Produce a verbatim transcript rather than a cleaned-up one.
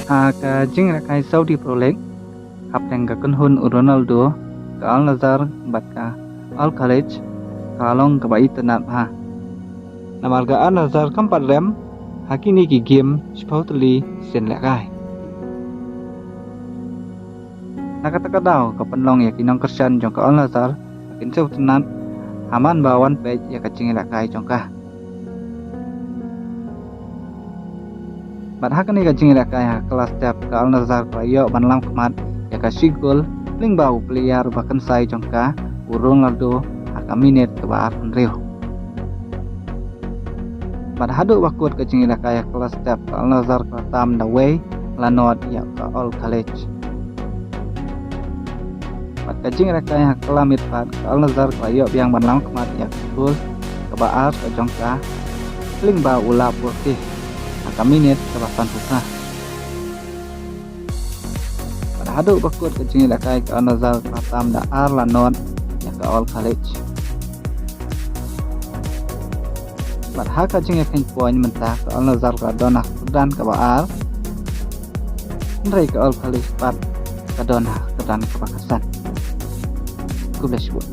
Ha ka jingïalehkai Saudi Pro League, hapdeng ka kynhun u Ronaldo, ka Al Nassr bad ka Al Khaliej, ka la long kaba itynnad bha. Namar ka Al Nassr kam pat rem ha kine ki game shiphew tylli sien lehkai. Na kata ka daw ka pynlong ïa ki nongkyrshan jong ka Al Nassr ba kin sngewtynnad ha man ba wan peit ïa ka jingïalehkai jong ka. Bad ha kane ka jingïalehkai ha ka la step ka Al Nassr ka la ïoh ban lam khmat ïa ka shi gol lyngba u player ba kynsai jong ka u Ronaldo ha ka minit kaba arphew hynriew. Bad haduh ba kut ka jingïalehkai ha ka la step ka Al Nassr ka la tam da wei la nod ïa ka Al Khaliej. Bad ka jingïalehkai ha ka la miet pat ka Al Nassr ka la ïoh biang ban lam khmat ïa ka gol kaba ar ka jong ka lyngba u Laporte ha ka minit kaba sanphew phra. Bad haduh ba kut ka jingïalehkai ka Al Nassr ka la tam da ar la nod ïa ka Al Khaliej. Bad ha ka jingïakhun point mynta ka Al Nassr ka la don ha ka kyrdan kaba ar, hynrei ka Al Khaliej pat ka don ha ka kyrdan kaba khatsan. Khublei shibun.